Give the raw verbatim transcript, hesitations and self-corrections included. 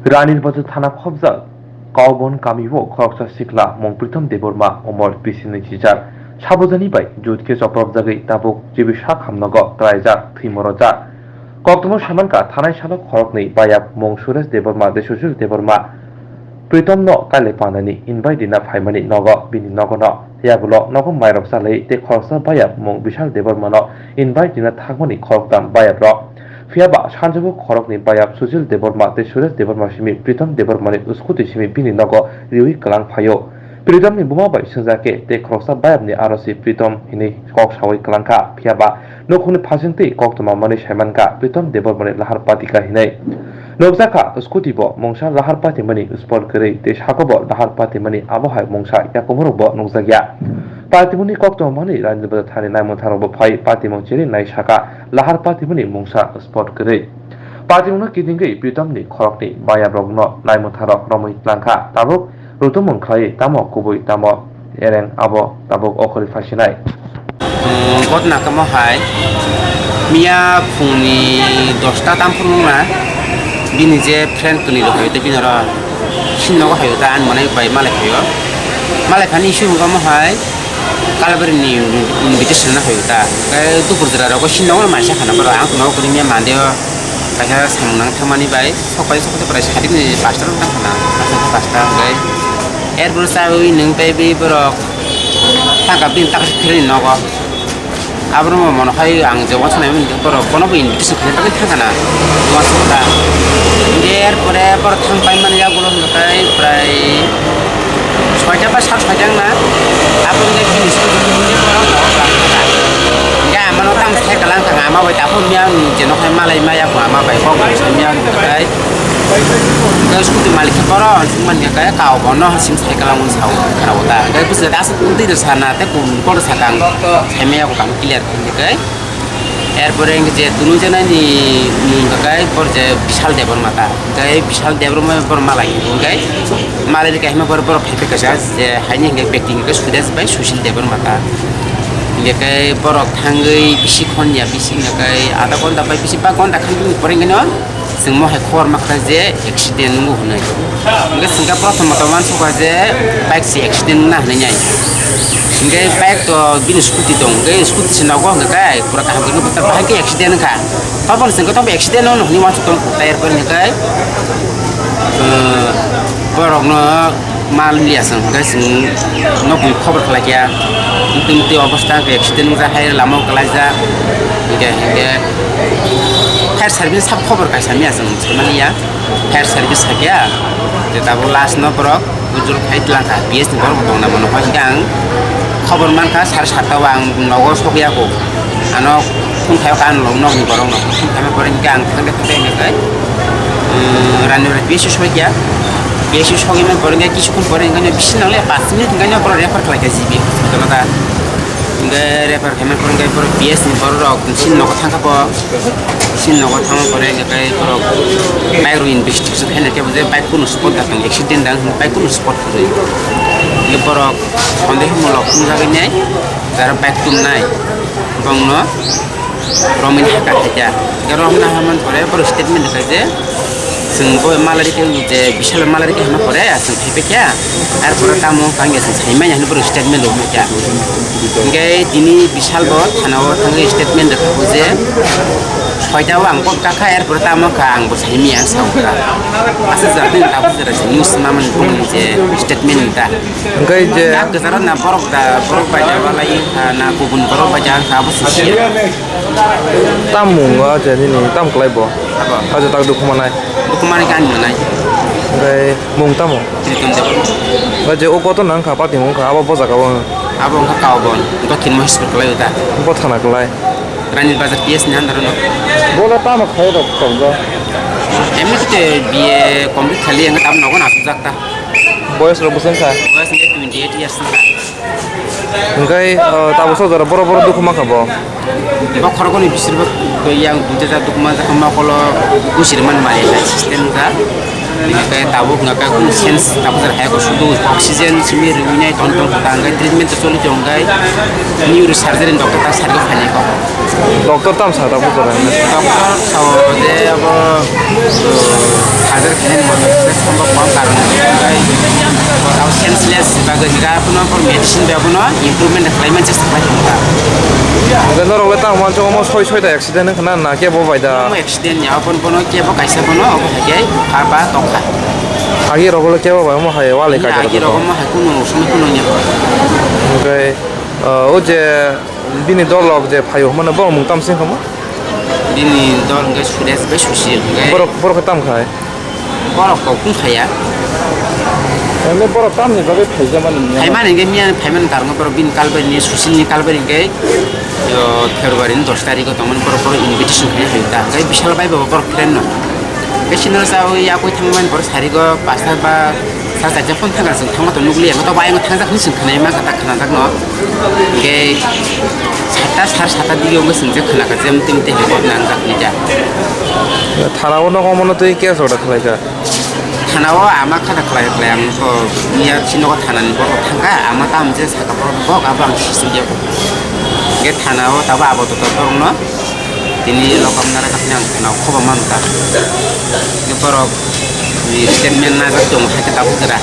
Ranirbajar thana khobjak Kaubon kamio khoroksa sikla mung Pritom Debbarma umor bisi ni chichar sabojani bai jut khe chopropjagwi tabuk G B sak hamnogo klaijak, thwi morojak. Koktwma saimankha, thanai salo khoroknwi bayap mung Suresh Debbarma tei Sushil Debbarma Pritom no kailai panani invite rina phaimani nogo bini nogono. Yagulo nogo mairok chalai tei khoroksa bayap mung Bishal Debbarma no invite rina thangmani khoroktham bayap rok. Phiyaba sanjabo khoroknwi bayap Sushil Debbarma tei Suresh Debbarma simi Pritom Debbarmani scooty simi bini nogo riwi kwlang phaio. Pritomni buma bai swngjak khe tei khoroksa bayapni aro se Pritom hinwi kok sawi kwlangkha. Phiyaba nukhungni phasingtwi koktwma manwi saimankha Pritom Debbarmani lahar patika hinwi. Nukjakha scooty bo mungsa lahar patimani spot kwrwi tei sakobo lahar patimani abo hai mungsa yakumurokbo nukjakya. Patimungni koktwma manwi Ranjit Bazar thani naimwtharokbo phai patimung chiri nai saka. Lahar patimani mungsa spot kwrwi. Patimungno kidingwi Pritomni khoroknwi bayaprokno naimwtharok romwi tlangkha. Tabuk rutumung khlaiwi tamo kubui tamo ereng abo tabuk okhorwi phasinai. Umm, gotna kamo hai, miya phungni dosta tam phuru wngna, bini je friend kwnwi rok hai tei bini oro sini nogo hai ta ani manai bai malai phaio. Malai phani issue wngkha mo hai, Kalabari ni invitation na hoyo ta. Kai dupur jora rogo sin nogo mai sa khana boro ang nogo kuni miya mande o. Kaisa samung nang thangmani bai sok pai sok pai prai sadi ni pasta rok tang khana. Pasta pasta kai. Er boro sa ui nung pai bi borok. Taka bin taka kiri nogo. Abro mo mono khai ang je wansana borok bono bo invitation khe bagwi thang khana. Wansukha. Inge er pore borok thang pai mani yagulo hwnkhe prai soita ba sat soita wngna. Aboni khe bini scooty twi borok nogo klang kha. Hingke ama no tamo cycle ang kha, ama bai takhuk miya ang je nokha malai maya kho ama bai kok bai sa miya ang kha. Hingke scooty malik khe borok ang sung mani khe kau bono sing cycle ang sa o khara o ta. Hingke bwswk aswk twi rw sana tei kung kok rw saka ang sai maya kho kamo clear khe hingke. Erpore hingke je tunu janani mung khe bor je Bishal Debbarma ta. Hingke Bishal Debbarma bor malai hingke malai rikha hima bor bor phai phai kaisa je haini hingke bekti hingke Sudesh bai Sushil Debbarma ta. Hingke borok thangwi bisi khon ya bisi hingke adha ghonta bai bisi ba ghonta khan bini pore hingke no chwng mo hai khobor ma kha je accident wngo hwnwi. Hingke chwngkhe prothom moto uansukha je bike se accident wngna hwnwi nai. Hingke bike to bini scooty tong hingke scooty se nogo hingke kai pura kaham khe nukha ta bahai khe accident wngkha. Aboni chwngkhe tamo accident wngno hwnwi uansuk tong kho tai erpore hingke, ah, borokno mal liya chwng hingke chwng nokni khobor khlai kha. Mtwi mtwi obosta hingke accident wngjak hai lama o kwlaijak. Hingke hingke fire service sab khobor kaisa miya chwng saimani ya. Fire service hakya, je tabuk last no borok ujol khai tlang kha, P S ni borok bo tong na bono hoi hingke ang khobor man kha sare satta o ang nogo sok ya kho, ano phone khai o kha ang nog nog ni borok no phone khai ma pore hingke ang thang de thang de hingke, um, Rani Bazar P S U soi kya, P S U sogwi ma pore hingke kisu khon pore hingke bisi nang le paanch minute hingke borok refer khlai kha G B hospital o ta, hingke refer khai ma pore hingke borok P S ni borok rok chini nogo thang kha bo. Chini nogo thangma pore hingke borok bike rok investigation khaina khe bo je bike kunu spot da tong accident da wngkha bike kunu spot kwrwi. Hingke borok sondeho mulok thumjagwi nai jara bike tumnai bongno romwi haka khaikha. Hingke romna hamani pore borok statement rwkha je chwng bo malari khe je bisalo malari khe hwnma pore chwng phaipaikha. Ar pore tamo wngkha hingke chwng saimanya hinwi borok statement rwkha. Hingke tini Bishal bo thana o thangwi statement rwkha bo je soita o ang kok kakha, er pore tamo wngkha ang bo saimanya ang sa wngkha. Aswk jora tini tabuk jora se news mamani bumani je statement ni ta. Hingke je Na kwcharo na borok da, borok bai da walai wngkha, na kubun borok bai da wngkha, abo se siya. Tam mung o je nini tam kwlai bo? Abo. Haja tak dukhu manai. Dukhu manai khe ani manai. Hingke mung tamo? Pritom Debbarma. Hingke je o kotor nang kha, pati mung kha, abo bo jaga o. Abo wngkha Kaubon, Dokhin Maheshwar kwlai o ta. Bo thana kwlai. Rani Bazar P S ni under o no. Bo le tamo khai rok tong jo. Emni khe B A complete khali ang tam nogo na sujak ta. Boyos rok bwswng kha? Boyos hingke twenty eight years wngkha. Hingke, o, tabuk sok jora boro boro dukhu mankha bo? Bokhorok ni bisir bo yang duita jak dukhu manjak kha, mokolo gusir man mari lai system wngkha. Hingke tabuk hingke kung sense tabuk jora hai ko sudu oxygen simi rwinai ton ton kota hingke treatment to choli tong hingke neuro surgery doctor ta sari ko phainai ko. Doctor tam sa tabuk jora hingke. Doctor sao je abo hajar kene mo se sambo kom karna hingke abo senseless bagwi hingke abono medicine bai abono improvement khlai man chesta khlai tong ta. Hingke norok le tamo manchung omo soi soi da accident wngkha na na kebo bai da? Accident ya, obo bono kebo kaisa bono obo hai khe pha ba tokha. Agi rogo le kebo bai omo hai wale kaisa. Agi rogo mo hai kuno sumi kuno nya. Oke, o je bini dol rok je phaio mano bo mung tam sing kamo? Bini dol hingke Suresh bai Sushil hingke. Borok borok tam khai. Borok kok kung phaiya. Eme borok tamni bagwi phaijamani niya? Phaimani hingke miya phaimani karongo borok bini kalbari ni Sushil ni kalbari hingke, yo, February ni dos tarikh o tongmani borok borok invitation khaina hai ta. Hingke Bishal bai bo borok friend no. Hingke sino sa o yakui thangmani borok sarigo pasta ba sa sa phone thangka song thangma to nukliya. Hingke to bai thangsa khni song khanai ma kata khana jak no. Hingke sata sar sata dige hingke song je khana ka jem tim te hebo nang jak ni ja. Thana o nogo mono twi case order khlai ka. Thana o ama khata khlai khlai ang to iya chini nogo thana ni borok thangka ama tam je saka borok bok abo ang sising ya. Ge thana o tabo abo to borok no tini lokam nara ka ang thana o khoba man ta. Ge borok ni statement na jak tong hai ke tabuk jera.